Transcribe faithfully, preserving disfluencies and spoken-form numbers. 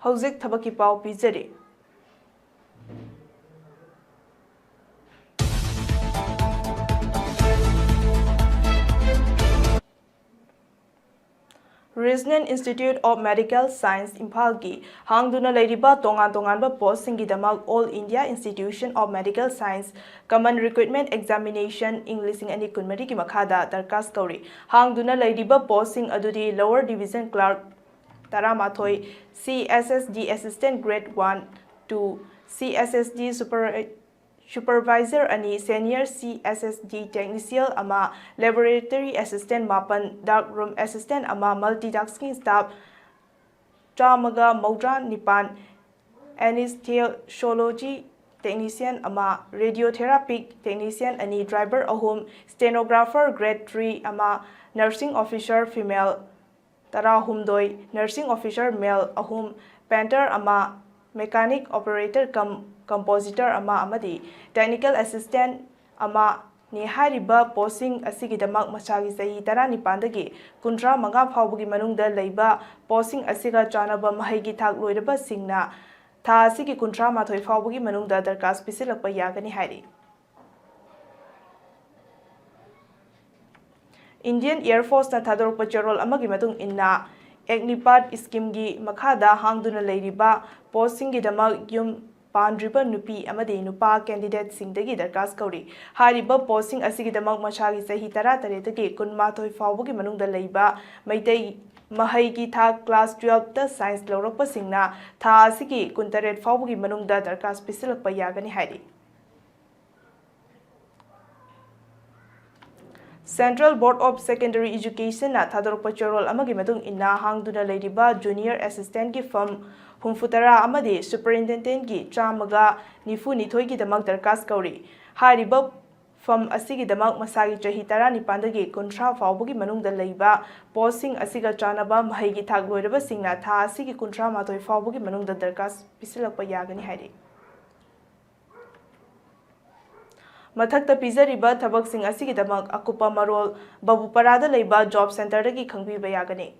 ꯍꯧꯖꯤꯛ ꯊꯕꯛꯀꯤ ꯄꯥꯎ ꯄꯤꯖꯔꯤ꯫ Regional Institute of Medical Science ꯏꯝꯐꯥꯜꯒꯤ ꯍꯥꯡꯗꯨꯅ ꯂꯩꯔꯤꯕ ꯇꯣꯉꯥꯟ ꯇꯣꯉꯥꯟꯕ ꯄꯣꯁꯁꯤꯡꯒꯤꯗꯃꯛ All India Institution of Medical Science Common Recruitment Examination ꯏꯪ ꯂꯤꯁꯤꯡ ꯑꯅꯤ ꯀꯨꯟꯃꯔꯤꯒꯤ ꯃꯈꯥꯗ ꯗꯔꯀꯥꯁ ꯀꯧꯔꯤ꯫ ꯍꯥꯡꯗꯨꯅ ꯂꯩꯔꯤꯕ ꯄꯣꯁꯁꯤꯡ ꯑꯗꯨꯗꯤ Lower Division Clerk ꯇꯔꯥꯃꯥꯊꯣꯏ, C S S D Assistant Grade one, two, C S S D Super Supervisor ꯑꯅꯤ, Senior C S S D Technician ꯑꯃ, Laboratory Assistant ꯃꯥꯄꯟ, Dark Room Assistant ꯑꯃ, Multitasking Staff ꯆꯥꯝꯃꯒ ꯃꯧꯗ꯭ꯔꯥ ꯅꯤꯄꯥꯟ, Anesthesiology Technician ꯑꯃ, Radiotherapy Technician ꯑꯅꯤ, Driver ꯑꯍꯨꯝ, Stenographer Grade three ꯑꯃ, Nursing Officer Female ꯇꯔꯥꯍꯨꯝꯗꯣꯏ, Nursing Officer Male ꯑꯍꯨꯝ, Painter ꯑꯃ, Mechanic Operator cum Compositor ꯑꯃ ꯑꯃꯗꯤ Technical Assistant ꯑꯃꯅꯤ꯫ ꯍꯥꯏꯔꯤꯕ ꯄꯣꯁꯁꯤꯡ ꯑꯁꯤꯒꯤꯗꯃꯛ ꯃꯁꯥꯒꯤ ꯆꯍꯤ ꯇꯔꯥꯅꯤꯄꯥꯟꯗꯒꯤ ꯀꯨꯟꯊ꯭ꯔꯥ ꯃꯉꯥ ꯐꯥꯎꯕꯒꯤ ꯃꯅꯨꯡꯗ ꯂꯩꯕ ꯄꯣꯁꯁꯤꯡ ꯑꯁꯤꯒ ꯆꯥꯟꯅꯕ ꯃꯍꯩꯒꯤ ꯊꯥꯛ ꯂꯣꯏꯔꯕꯁꯤꯡꯅ ꯊꯥ ꯑꯁꯤꯒꯤ ꯀꯨꯟꯊ꯭ꯔꯥ ꯃꯥꯊꯣꯏ ꯐꯥꯎꯕꯒꯤ ꯃꯅꯨꯡꯗ ꯗꯔꯀꯥꯁ ꯄꯤꯁꯤꯜꯂꯛꯄ ꯌꯥꯒꯅꯤ ꯍꯥꯏꯔꯤ꯫ Indian Air Force ꯅ ꯊꯥꯗꯣꯔꯛꯄ ꯆꯦꯔꯣꯜ ꯑꯃꯒꯤ ꯃꯇꯨꯡ ꯏꯟꯅ, ꯑꯦꯒꯅꯤꯄꯥꯠ ꯁ꯭ꯀꯤꯝꯒꯤ ꯃꯈꯥꯗ ꯍꯥꯡꯗꯨꯅ ꯂꯩꯔꯤꯕ ꯄꯣꯁꯁꯤꯡꯒꯤꯗꯃꯛ ꯌꯨꯝ ꯄꯥꯟꯗ꯭ꯔꯤꯕ ꯅꯨꯄꯤ ꯑꯃꯗꯤ ꯅꯨꯄꯥ ꯀꯦꯟꯗꯤꯗꯦꯠꯁꯤꯡꯗꯒꯤ ꯗꯔꯀꯥꯁ ꯀꯧꯔꯤ꯫ ꯍꯥꯏꯔꯤꯕ ꯄꯣꯁꯁꯤꯡ ꯑꯁꯤꯒꯤꯗꯃꯛ ꯃꯁꯥꯒꯤ ꯆꯍꯤ ꯇꯔꯥꯇꯔꯦꯠꯇꯒꯤ ꯀꯨꯟꯃꯥꯊꯣꯏ ꯐꯥꯎꯕꯒꯤ ꯃꯅꯨꯡꯗ ꯂꯩꯕ ꯃꯩꯇꯩ ꯃꯍꯩꯒꯤ ꯊꯥꯛ class twelve ꯇ science ꯂꯧꯔꯛꯄꯁꯤꯡꯅ ꯊꯥ ꯑꯁꯤꯒꯤ ꯀꯨꯟꯇꯔꯦꯠ ꯐꯥꯎꯕꯒꯤ ꯃꯅꯨꯡꯗ ꯗꯔꯀꯥꯁ ꯄꯤꯁꯤꯜꯂꯛꯄ ꯌꯥꯒꯅꯤ ꯍꯥꯏꯔꯤ꯫ Central Board of Secondary Education ꯅ ꯊꯥꯗꯣꯔꯛꯄ ꯆꯦꯔꯣꯜ ꯑꯃꯒꯤ ꯃꯇꯨꯡ ꯏꯟꯅ, ꯍꯥꯡꯗꯨꯅ ꯂꯩꯔꯤꯕ Junior Assistant ꯀꯤ ꯐꯝ ꯍꯨꯝꯐꯨꯇꯔꯥ ꯑꯃꯗꯤ Superintendent ꯀꯤ ꯆꯥꯝꯃꯒ ꯅꯤꯐꯨꯅꯤꯊꯣꯏꯒꯤꯗꯃꯛ ꯗꯔꯀꯥꯁ ꯀꯧꯔꯤ꯫ ꯍꯥꯏꯔꯤꯕ ꯐꯝ ꯑꯁꯤꯒꯤꯗꯃꯛ ꯃꯁꯥꯒꯤ ꯆꯍꯤ ꯇꯔꯥꯅꯤꯄꯥꯟꯗꯒꯤ ꯀꯨꯟꯊ꯭ꯔꯥ ꯐꯥꯎꯕꯒꯤ ꯃꯅꯨꯡꯗ ꯂꯩꯕ ꯄꯣꯁꯁꯤꯡ ꯑꯁꯤꯒ ꯆꯥꯟꯅꯕ ꯃꯍꯩꯒꯤ ꯊꯥꯛ ꯂꯣꯏꯔꯕꯁꯤꯡꯅ ꯊꯥ ꯑꯁꯤꯒꯤ ꯀꯨꯟꯊ꯭ꯔꯥ ꯃꯥꯊꯣꯏ ꯐꯥꯎꯕꯒꯤ ꯃꯅꯨꯡꯗ ꯗꯔꯀꯥꯁ ꯄꯤꯁꯤꯜꯂꯛꯄ ꯌꯥꯒꯅꯤ ꯍꯥꯏꯔꯤ꯫ ꯃꯊꯛꯇ ꯄꯤꯖꯔꯤꯕ ꯊꯕꯛꯁꯤꯡ ꯑꯁꯤꯒꯤꯗꯃꯛ ꯑꯀꯨꯞꯄ ꯃꯔꯣꯜ ꯕꯕꯨꯄꯥꯔꯥꯗ ꯂꯩꯕ job centre ꯗꯒꯤ ꯈꯪꯕꯤꯕ ꯌꯥꯒꯅꯤ꯫